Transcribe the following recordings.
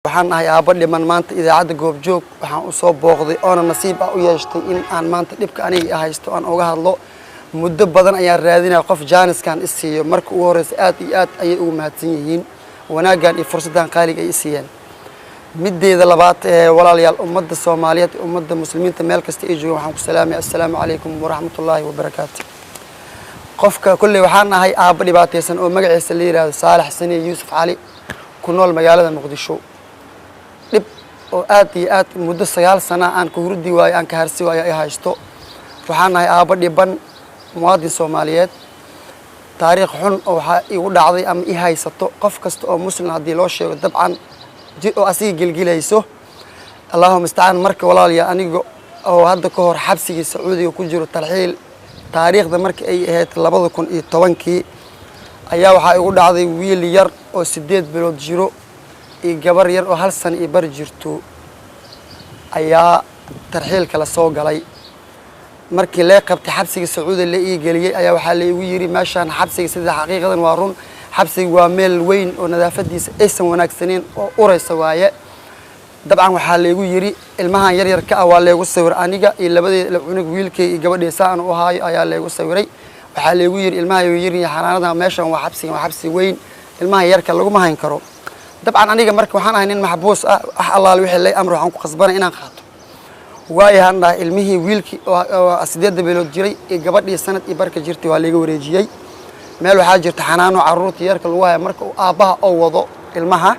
Waxaan ahay aabbo dhiman. Maanta idaacadda Goobjoog waxaan u soo booqday oona nasiib ah u yeeshtay in aan maanta dhibka aniga haysto aan uga hadlo. Muddo badan ayaan raadinaya qof jaaniskan i siiyo. Marka ugu horeysa, aad iyo aad ayay ugu mahadsan yihiin wanaaggan iyo fursaddan qaaliga ay i siiyeen. Mideeda labaad, walaalayaal, ummadda Soomaaliyeed, ummadda Muslimiinta meel kasta ay joogaan, waxaan ku salaamaya: assalaamu calaykum waraxmatullaahi wabarakaatu. Qofka kolley waxaan ahay aabbo dhibaataysan oo magaciisa la yidhaahdo Saalax Saniye Yuusuf Cali, ku nool magaalada Muqdisho. Dhib oo aad iyo aad muddo 9 sana aan ka hurdi waayo, aan ka harsi waayo ay haysto. Waxaan ahay aabbo dhiban, muwaadin Soomaaliyeed. Taariikh xun oo waxaa igu dhacday ama i haysato, qof kasta oo Muslim haddii loo sheego, dabcan oo asiga gelgelayso. Allahuma mustacaan. Marka walaalayaal, aniga oo hadda ka hor xabsigii Sacuudiga ku jiro talxiil, taariikhda marka ay ahayd 2010-kii, ayaa waxaa igu dhacday wiil yar oo 8 bilood jiro iyo gabar yar oo hal sana iyo bar jirto ayaa tarxiilka la soo galay. Markii lee qabtay, xabsiga Sacuudiga la ii geliyey, ayaa waxaa la igu yidhi meeshaan xabsiga, sida xaqiiqadan waa run, xabsiga waa meel weyn oo nadaafadiisa aysan wanaagsaneyn oo uraysa waaye. Dabcan waxaa laygu yidhi ilmahan yar yarka ah waa laygu sawir aniga iyo labadeeda cunug, wiilkay iyo gabadhii aan u haayo ayaa laygu sawiray. Waxaa laygu yidhi ilmaha yar xanaanada meeshan waa xabsigan, waa xabsi weyn, ilmaha yarka laguma hayn karo. Dabcan aniga marka waxaan ahay nin maxbuus ah. Wax allaale wixii lay amr waxaan ku khasbanay inaan qaato. Waayahan dhahay, ilmihii, wiilkii oo 8-da bilood jiray iyo gabadhii sanad iyo barka jirtay, waa layga wareejiyey. Meel waxaa jirta xanaano carruurta yarka lagu hayo marka uu aabbaha oo wado ilmaha,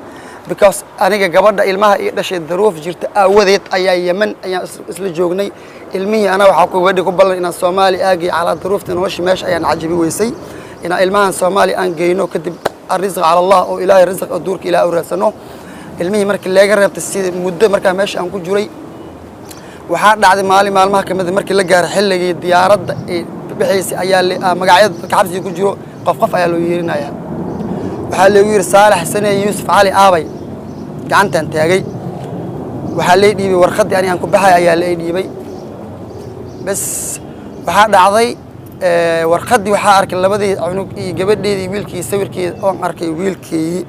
because aniga gabadha ilmaha ii dhashay daruuf jirta aawadeed ayaa Yemen ayaan isla joognay. Ilmihii anaa waxaa ku gabadhi ku ballan inaan Soomaali aagay. Calaa daruufta nolosha meesha ayaan cajabi weysay inaan ilmahan Soomaali aan geyno. Kadib arrisq cala Allah, oo Ilaahay risq oo duurka Ilaah u raadsano. Ilmihii markii leega reebtay, sida muddo markaa meesha aan ku jiray, waxaa dhacday maalin maalmaha ka mid a, markii la gaaray xilligii diyaaradda ay bixaysay, ayaa magacyada dadka xabsiga ku jiro qof qof ayaa loo yeerinayaa. Waxaa loogu yidhi Saalax Sane Yuusuf Cali aabay. Gacantaan taagay, waxaa lay dhiibay warqaddii ani aan ku baxay ayaa lay dhiibay. Bes, waxaa dhacday warqaddii waxaa arkay labadii cunug iyo gabadheedii, wiilkii sawirkeeda oon arkay, wiilkeygii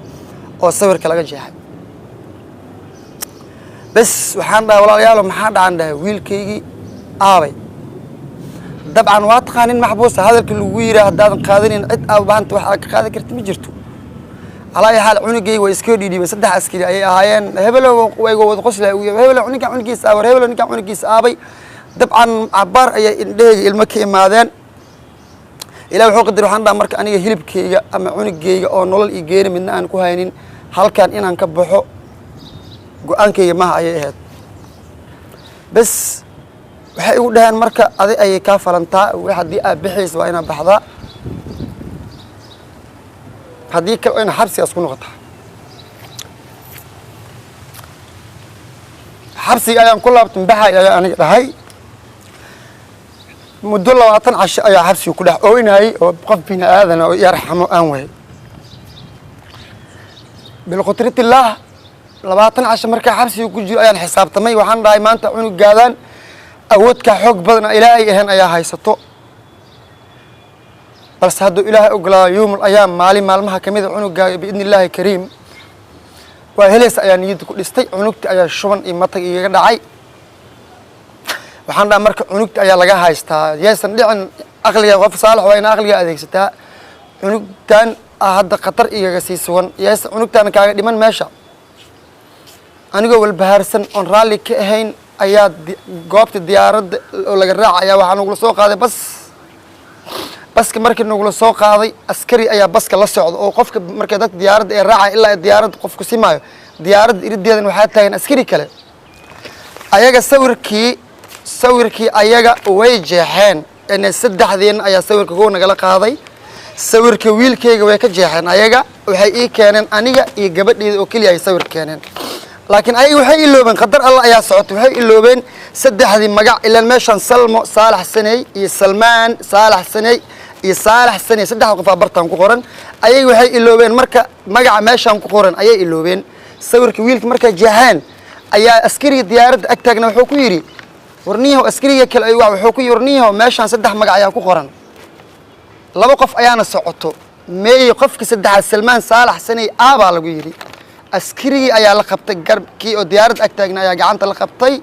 oo sawirka laga jeexay. Bes, waxaan dhahay: walaalayaalo, maxaa dhacan? Dhahay: wiilkaygii aabay. Dabcan waa taqaanin maxbuusa, hadalka lagu yidhaa haddaadan qaadanin, cid aad maanta wax aad ka qaadan karta ma jirto. Alaa ayi xaal, cunugayga way iska dhiidhiibeen. Saddex askari ayay ahaayeen. Hebelo wayga wada qoslay, hebelo ninkan cunugiisa aabay, hebelo ninkan cunugiisa aabay. Dabcan cabaar ayay indhahayga ilmo ka imaadeen. Ilaah wuxuu qadar. Waxaan dhaha marka aniga hilibkayga ama cunugayga oo nolol iyo geeri midna aan ku haynin, halkan inaan ka baxo go-aankayga maha ayay ahayd. Bes, waxay igu dhaheen marka adi ayay kaa falantaa. Haddii aad bixaysa waa inaad baxdaa, haddii kale waa ina xabsigaas ku noqotaa. Xabsiga ayaan ku laabtan baxay ayaa aniga dhahay. Muddo 20 casho ayaa xabsiga ku dhex ooynayay oo qof bini aadana oo yarxamo aan waayay. Bilqudratillaah, 20 casho markaa xabsiga ku jiro ayaan xisaabtamay. Waxaan dhahay maanta cunugaadaan awoodkaa xoog badan Ilaahay ahayn ayaa haysato, balse hadduu Ilaahay ogolaado, yowmul ayaam, maalin maalmaha kamida, cunugaaga biidni Illaahi kariim waa helaysa ayaa niyadda ku dhistay. Cunugta ayaa shuban iyo matag igaga dhacay. Waxaan dhaha marka cunugta ayaa laga haystaa, yeesan dhicin. Aqliga qof saalax waa ina aqliga adeegsataa. Cunugtan ah hadda khatar igaga sii sugan, yeesan cunugtan kaaga dhiman meesha. Anigoo walbahaarsan oon raalli ka ahayn ayaa goobta diyaaradda oo laga raaca ayaa waxaa nagula soo qaaday bas. Baska markii nagula soo qaaday, askari ayaa baska la socda oo qofka marka dadka diyaaradda ee raacaya ilaa diyaaradda qofku simaayo. Diyaaradda irideedan waxaa taagan askari kale. Ayaga sawirkii ayaga way jeexeen. Saddexdeenna ayaa sawirka kuwa nagala qaaday. Sawirka wiilkayga way ka jeexeen. Ayaga waxay ii keeneen aniga iyo gabadheeda oo keliya ay sawir keeneen, laakiin ayaga waxay iloobeen, qadar Allah ayaa socotay, waxay iloobeen saddexdii magac. Ilaan meeshaan Salmo Saalax Saney iyo Salmaan Saalax Saney iyo Saalax Saney, saddexda qofaa bartaan ku qoran. Ayaga waxay iloobeen marka magaca meeshaan ku qoran ayay iloobeen. Sawirka wiilka markay jeexeen ayaa askariga diyaaradda ag taagna wuxuu ku yidhi: warniyahow, askariga kale ay wuxuu ku yidhi: warniyahow, meeshaan saddex magac ayaa ku qoran, laba qof ayaana socoto, meeyey qofka saddexaad? Salmaan Saalax Saney aabaa lagu yidhi. Askarigii ayaa la qabtay, garbkii oo diyaarad ag taagna ayaa gacanta la qabtay.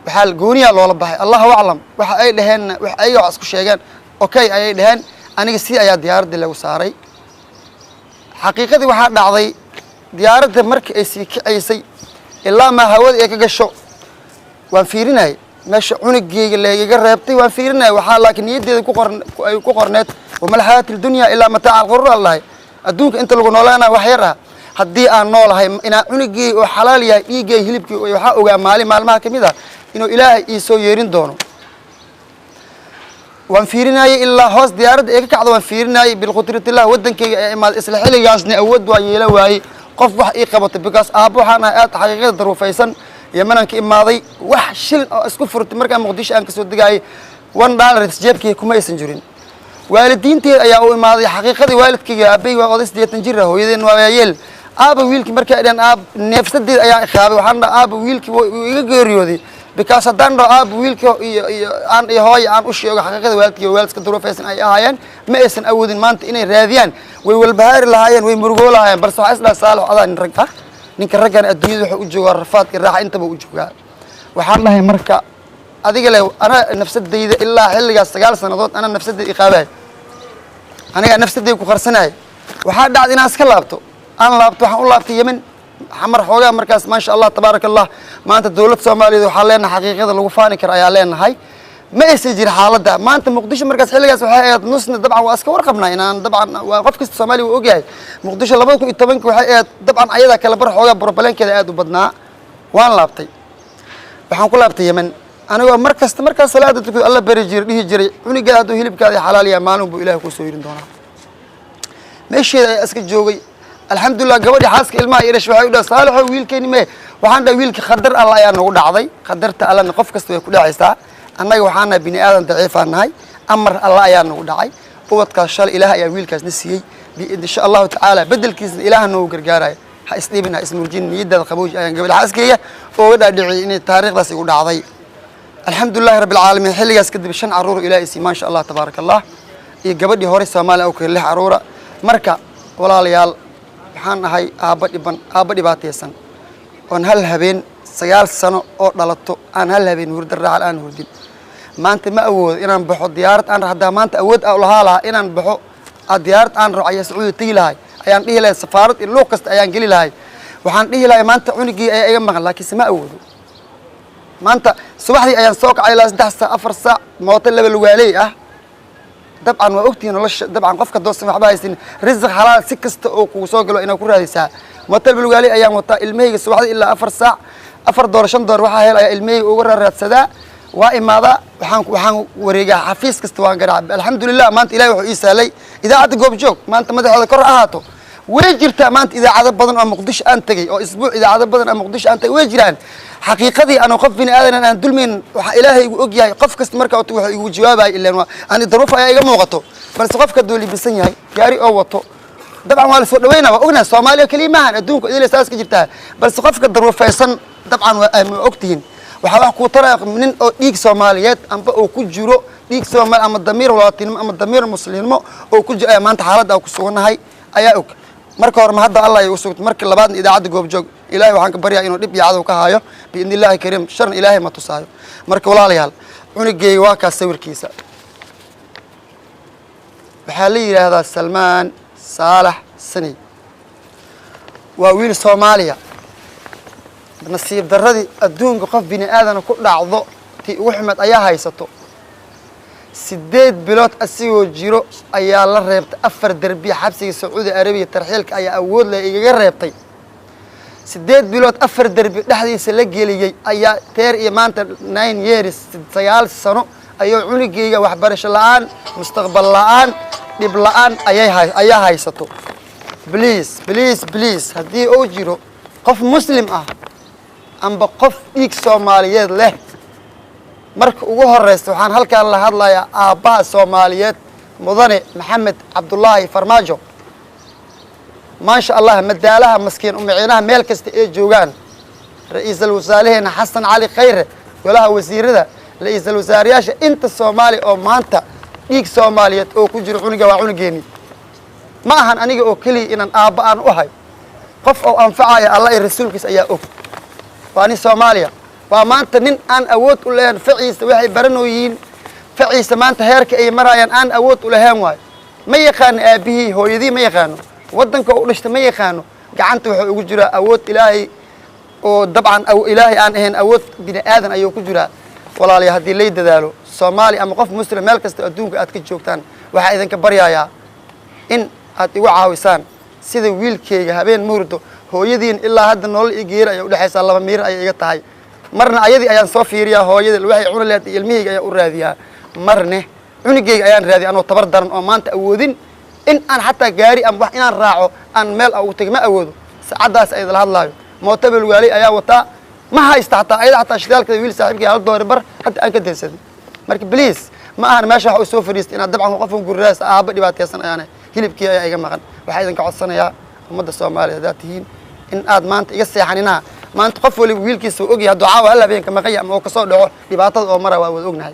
Waxaa gooniyaa loola baxay, Allahu aclam waxa ay dhaheenna, wax ayaga wax isku sheegeen. Okay ayay dhaheen, aniga si ayaa diyaaraddii lagu saaray. Xaqiiqadii waxaa dhacday, diyaaradda markii ay sii kicaysay ilaa maa hawada ay ka gasho, waan fiirinayay meesha cunugeyga laygaga reebtay, waan fiirinayay. Waxaa laakiin niyaddeeda ku qorn ay ku qorneed: "وما الحياة الدنيا إلا متاع الغرور." Allahay, adduunka inta lagu noolaanayo wax yar ah. Haddii aan noolahay, inaan cunugeyga oo xalaal yahay, dhiiggay, hilibkii, waxaa ogaa maalin maalmaha ka mid ah inuu Ilaahay ii soo yeerin doono. Waan fiirinayay ilaa hoos diyaaradda ay ka kacdo, waan fiirinayay. Bilqudratillah, waddankayga ee imaaday isla xilligaasna awood waa yeela waayey qof wax ii qabato, because aabbo waxaan ahay aad xaqiiqada daruufaysan. Yemanaan ka imaaday, wax shilin oo isku furtay markaan Muqdisho aan kasoo degaayay, $1 jeebkayga kuma aysan jirin. Waalidiinteed ayaa u imaaday. Xaqiiqadii waalidkayga, aabay waa oday 80 jir ah, hooyadeen waa waayeel. Aaba wiilkii markay dhaheen aab, neefsadeed ayaa iqaabay. Waxaan dhaha, aaba, wiilkii wuu iga geeriyooday, because haddaan dhaho aaba wiilkii iyo aan iyo hooya aan u sheego xaqiiqada, waalidkii waalidka duruufaysan ay ahaayeen, ma aysan awoodin maanta inay raadiyaan. Way walbahaari lahaayeen, way murugoo lahaayeen. Balse waxaa isdhaha, Saalax, adaa nin rag ah, ninka raggan adduunyada wuxuu u joogaa rafaad iyo raaxa intaba u joogaa. Waxaan dhahay marka adiga le, anaa nafsadayda ilaa xilligaas 9 sannadood anaa nafsadayda iqaabahay, anigaa nafsadayda ku qarsanayay. Waxaa dhacday inaan iska laabto, aan laabto. Waxaan u laabtay Yemen, Xamar xoogaa markaas. Maasha Allah, tabaaraka Allah, maanta dowlad Soomaaliyeed waxaa leenahay xaqiiqada lagu faani karo ayaa leenahay. Ma aysan jirin xaaladda maanta. Muqdisho markaas xilligaas waxay ahayd nusna, dabcan waa iska warqabnaa inaan, dabcan waa qof kasta Soomaaliya uu ogyahay, Muqdisho 2010-ka waxay ahayd dabcan ayadaa kala bar, xoogaa problemkeeda aad u badnaa. Waan laabtay, waxaan ku laabtay Yemen, anigoo mar kasta markaas salaada tukado Alla bari jiray, dhihi jiray, cunigaa hadduu hilibkaada xalaal yahay, maalin buu Ilahay kusoo yirin doonaa. Meesheeda ayaa iska joogay, alxamdulilah. Gabadhii xaaska ilmaha i dhashay waxay u dhahay, "Saalaxo, wiilkeeni mee?" Waxaan dhahay, "Wiilka khadar Alla ayaa nagu dhacday." Khadarta Allana qof kasta way ku dhacaysaa. Annaga waxaan nahay bini aadan daciifaan nahay. Amar Alla ayaa nagu dhacay. Ubadkaas shalay Ilaah ayaa wiilkaasna siiyey, insha Allahu tacaala bedelkiisna Ilaah noogu gargaaraya. Ha isdhibin, ha ismurjin, niyadaada qabooji ayaan gabadha xaaskeyga ooga dhaadhiciyay inay taariikhdaas igu dhacday. Alxamdulilahi rabbi alcaalamiin, xilligaas kadib shan caruur Ilaah isiiyey, maasha Allah, tabaaraka Allah, iyo gabadhii hore Soomaaliya u keen lix caruura. Marka walaalayaal, waxaan ahay aabba dhiban, aabba dhibaataysan, oon hal habeen 9 sano oo dhalato aan hal habeen hurda raaxal aan hurdin. Maanta ma awoodo inaan baxo diyaarad aan haddaa maanta awood aan lahaa lahaa inaan baxo diyaarad aan raaco ayaa Sacuudi tegi lahay, ayaan dhihi lahay. Safaarad iyo luuq kasta ayaan geli lahay. Waxaan dhihi lahay, maanta cunugii ayaa iga maqan, laakiinse ma awoodo. Maanta subaxdii ayaan soo kacay ilaa 3 saac, 4 saac, mooto laba lugaaley ah. Dabcan waa ogtihiin nolosha, dabcan qofka doosan waxba haysin, risiq xalaal si kasta oo kugu soo galo inaad ku raadaysaa. Mooto laba lugaaley ayaan wataa ilmahayga. Subaxdii ilaa 4 saac, $4, $5 waxaa hel ayaa ilmahayga uga raadsadaa. Waa imaadaa, waxaan wareegaa xafiis kasta, waan garaaca. Alxamdulilah, maanta Ilahay wuxuu ii sahlay idaacadda Goobjoog, maanta madaxooda kor ahaato. Way jirtaa maanta idaacado badan oo Muqdisho aan tegey, oo isbuuc idaacado badan oo Muqdisho aan tegey way jiraan. Xaqiiqadii anoo qof bini aadan aan dulmayn, waxaa Ilaahay igu og yahay, qof kasta marka wuxuu igu jawaabaya, ilaan waa ani daruuf ayaa iga muuqato. Balse qofka hadduu libisan yahay, gaari oo wato, dabcan waa lasoo dhaweynaa, waa ognahay. Soomaaliya keliya maahan, adduunka idil saas ka jirtaa. Balse qofka daruufaysan, dabcan waa ogtihiin, waxaa wax kuu taraya nin oo dhiig Soomaaliyeed amba uu ku jiro dhiig Soomaali ama damiir walaatinimo ama damiir muslimnimo oo ku jiro ayaa maanta xaaladda aan ku sugannahay ayaa og. Marka hore ma hadda Allah ay u sugto, marka labaadna idaacadda Goobjoog Ilaahay waxaan ka baryaa inuu dhib iyo cadow ka haayo, biidni Illaahi kariim, sharna Ilaahay ma tusaayo. Marka walaalayaal, cunugeyga waa kaas sawirkiisa. Waxaa la yidhaahdaa Salmaan Saalax Saney, waa wiil Soomaaliya. Nasiib darradii adduunka qof bini aadana ku dhacdo tii ugu xumeed ayaa haysato. 8 bilood asigoo jiro ayaa la reebtay afar derbiya xabsiga Sacuudi Arabiya. Tarxiilka ayaa awood leh igaga reebtay. 8 bilood afar derbi dhexdiisa la geliyey ayaa teer iyo maanta 9 years, 9 sano ayuu cunugeyga waxbarasho la-aan, mustaqbal la-aan, dhib la-aan ayay ayaa haysato. Please, please, please, haddii uu jiro qof muslim ah amba qof dhiig Soomaaliyeed leh, marka ugu horeysa waxaan halkaan la hadlayaa aabbaha Soomaaliyeed, mudane Maxamed Cabdullaahi Farmaajo, maasha Allah, madaalaha maskiin umiciinaha meel kasta ay joogaan, ra-iisul wasaaraheena Xasan Cali Khayre, golaha wasiirada, ra-iisul wasaarayaasha inta Soomaaliya oo maanta dhiig Soomaaliyeed oo ku jiro. Cunuga waa cunugeeni, ma ahan aniga oo keliya inaan aabba aan u ahay. Qof oo anfacaya Allah iyo rasuulkiis ayaa og. Waa nin Soomaaliya, waa maanta nin aan awood u lahayn. Faciisa waxay baranooyihiin, faciisa maanta heerka ay marayaan aan awood u lahayn waayo. Ma yaqaano aabihii, hooyadii ma yaqaano, waddanka u dhashta ma yaqaano. Gacanta wuxuu ugu jiraa awood Ilaahay oo dabcan Ilaahay aan ahayn, awood bini aadan ayuu ku jiraa. Walaalayaal, haddii lay dadaalo, Soomaali ama qof Muslim meel kasta adduunka aad ka joogtaan, waxaa idinka baryayaa in aad igu caawisaan sida wiilkeyga habeen muhurdo. Hooyadiin ilaa hadda nolol iyo geeri ayay udhexaysaa, laba miir ayay iga tahay. Marna ayadii ayaan soo fiiriyaa, hooyadii waxay cuni lahayd iyo ilmihayga ayaan u raadiyaa, marne cunugeyga ayaan raadiya, anoo tabar daran oo maanta awoodin in aan xataa gaari ama wax inaan raaco aan meel ugu tegay ma awoodo. Saacaddaas ay idala hadlaayo mootabel waaley ayaa wataa, ma haysta xataa ayada xataa shidaalkeeda. Wiil saaxiibkay hal doori bar hadda aan ka dansaday. Marka please, ma ahan meesha waxa uu soo fadhiistay inaad dabcan qofkan guriraas. Aabba dhibaataysan ayaana, hilibkii ayaa iga maqan. Waxaa idinka codsanayaa, ummadda Soomaaliya haddaad tihiin, in aad maanta iga seexaninaa. Maanta qof waliba wiilkiisa uu ogyahay hadduu caawa hal habeenka maqanya ama uu kasoo dhaco, dhibaatada oo mara waa wada ognahay.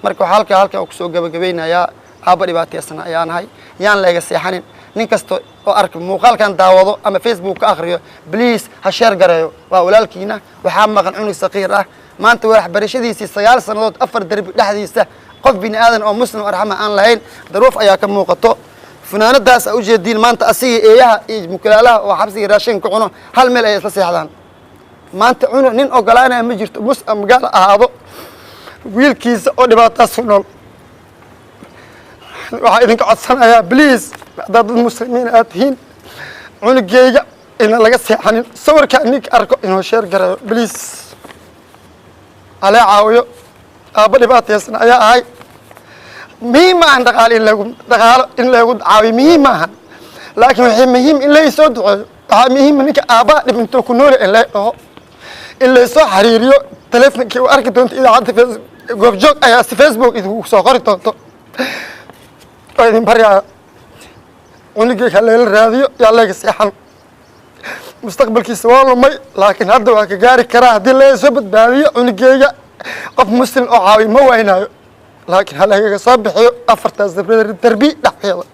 Marka waxaa halkaa kusoo gabagabeynayaa, aabba dhibaataysan ayaa nahay, yaan layga seexanin. Nin kasta oo arka muuqaalkan daawado ama Facebook ka akhriyo, please ha share gareeyo. Waa walaalkiina. Waxaa maqan cunug saqiir ah. Maanta waxbarashadiisii 9 sannadood afar derbi dhexdiisa, qof bini aadan oo Muslim arxama aan lahayn, daruuf ayaa ka muuqato. Funaanadaas a ujeediin maanta asiga eeyaha iyo mukulaalaha oo xabsiga raashinka ku cuno hal meel ayay isla seexdaan. Maanta cunug nin ogolaanaya ma jirto, mus ama gaal ahaado, wiilkiisa oo dhibaataas ku nool. Waxaa idinka codsanayaa, please, haddaad dad Muslimiin aad tihiin, cunugeyga inaan laga seexanin. Sawirkaa ninka arko inuu share gareeyo, please halee caawiyo. Aabba dhibaataysan ayaa ahay. Muhiim ma ahan dhaqaalo in lagu dhaqaalo in lagu caawiyo, muhiim ma ahan, laakiin waxay muhiim in laysoo duceeyo. Waxaa muhiim ninka aabbaha dhib intuu ku nooli in lay dhaho, in laysoo xiriiriyo. Telefonkii u arki doonto idaacadda Goobjoog ayaa si Facebook idinku soo qori doonto. Oo idin baryaaya, cunugeyga ha layla raadiyo, yaa layga seexan. Mustaqbalkiisa waa lumay, laakiin hadda waa ka gaari karaa haddii laga soo badbaadiyo cunugeyga. Qof Muslim oo caawiyo ma waynaayo, laakiin ha lagaga soo bixiyo afartaas darbi dhexdeeda.